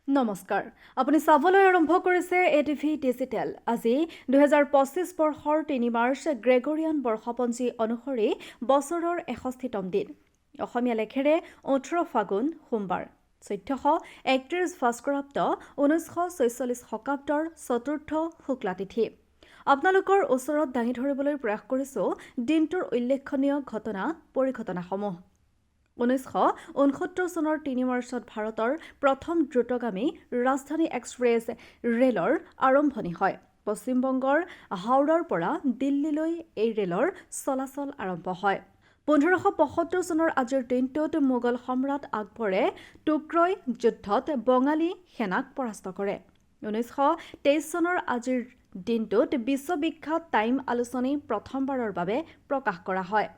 নমস্কাৰ, আপুনি চাবলৈ আৰম্ভ কৰিছে এটিভি ডিজিটেল। আজি 2025 বৰ্ষৰ 3 মাৰ্চ, গ্ৰেগৰিয়ান বৰ্ষপঞ্জী অনুসৰি বছৰৰ 61তম দিন। অসমীয়া লেখেৰে 18 ফাগুন, সোমবাৰ, 1431 ভাস্কৰাব্দ, 1946 শকাব্দৰ চতুৰ্থ শুক্লা তিথি। আপোনালোকৰ ওচৰত দাঙি ধৰিবলৈ প্ৰয়াস কৰিছোঁ দিনটোৰ উল্লেখনীয় ঘটনা পৰিঘটনাসমূহ। 1969 চনৰ 3 মাৰ্চত ভাৰতৰ প্ৰথম দ্ৰুতগামী ৰাজধানী এক্সপ্ৰেছ ৰেলৰ আৰম্ভণি হয়। পশ্চিমবংগৰ হাওৰাৰ পৰা দিল্লীলৈ এই ৰেলৰ চলাচল আৰম্ভ হয়। 1575 চনৰ আজিৰ দিনটোত মোগল সম্ৰাট আকবৰে টুক্ৰই যুদ্ধত বঙালী সেনাক পৰাস্ত কৰে। 1923 চনৰ আজিৰ দিনটোত বিশ্ববিখ্যাত টাইম আলোচনী প্ৰথমবাৰৰ বাবে প্ৰকাশ কৰা হয়।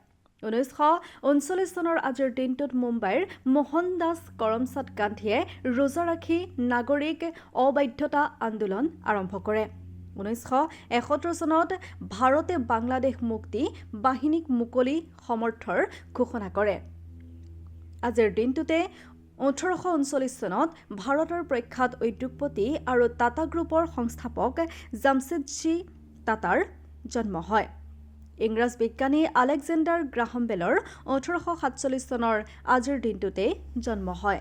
1939 চনৰ আজিৰ দিনটোত মুম্বাইৰ মোহনদাস কৰমচাঁদ গান্ধীয়ে ৰোজা ৰাখি নাগৰিক অবাধ্যতা আন্দোলন আৰম্ভ কৰে। 1971 চনত ভাৰতে বাংলাদেশ মুক্তি বাহিনীক মুকলি সমৰ্থৰ ঘোষণা কৰে। আজিৰ দিনটোতে 1839 চনত ভাৰতৰ প্ৰখ্যাত উদ্যোগপতি আৰু টাটা গ্ৰুপৰ সংস্থাপক জামছেদজী টাটাৰ জন্ম হয়। ইংৰাজ বিজ্ঞানী আলেকজেণ্ডাৰ গ্ৰাহাম বেলৰ 1847 চনৰ আজিৰ দিনটোতে জন্ম হয়।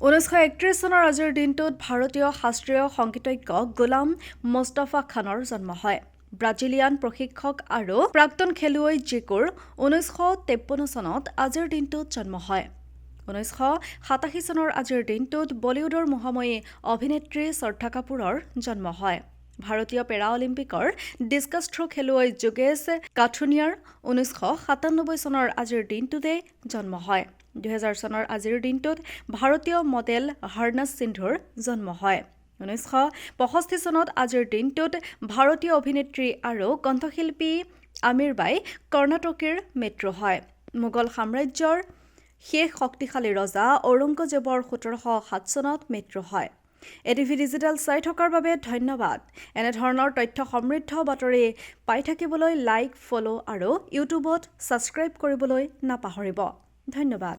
1931 চনৰ আজিৰ দিনটোত ভাৰতীয় শাস্ত্ৰীয় সংগীতজ্ঞ গোলাম মুস্তফা খানৰ জন্ম হয়। ব্ৰাজিলিয়ান প্ৰশিক্ষক আৰু প্ৰাক্তন খেলুৱৈ জিকোৰ 1953 চনত আজিৰ দিনটোত জন্ম হয়। 1987 চনৰ আজিৰ দিনটোত বলিউডৰ মহাময়ী অভিনেত্ৰী শ্ৰদ্ধা কাপুৰৰ জন্ম হয়। ভাৰতীয় পেৰা অলিম্পিকৰ ডিছকাছ থ্ৰ' খেলুৱৈ যোগেশ কাথুনিয়াৰ 1997 চনৰ আজিৰ দিনটোতে জন্ম হয়। 2000 চনৰ আজিৰ দিনটোত ভাৰতীয় মডেল হৰনাজ সিন্ধুৰ জন্ম হয়। 1965 চনত আজিৰ দিনটোত ভাৰতীয় অভিনেত্ৰী আৰু কণ্ঠশিল্পী আমিৰবাই কৰ্ণাটকীৰ মৃত্যু হয়। মোগল সাম্ৰাজ্যৰ শেষ শক্তিশালী ৰজা ঔৰংগজেৱৰ 1707 চনত মৃত্যু হয়। এটিভি ডিজিটেল চাই থকাৰ বাবে ধন্যবাদ। এনেধৰণৰ তথ্য সমৃদ্ধ বাতৰি পাই থাকিবলৈ লাইক, ফ'ল' আৰু ইউটিউবত ছাবস্ক্ৰাইব কৰিবলৈ নাপাহৰিব। ধন্যবাদ।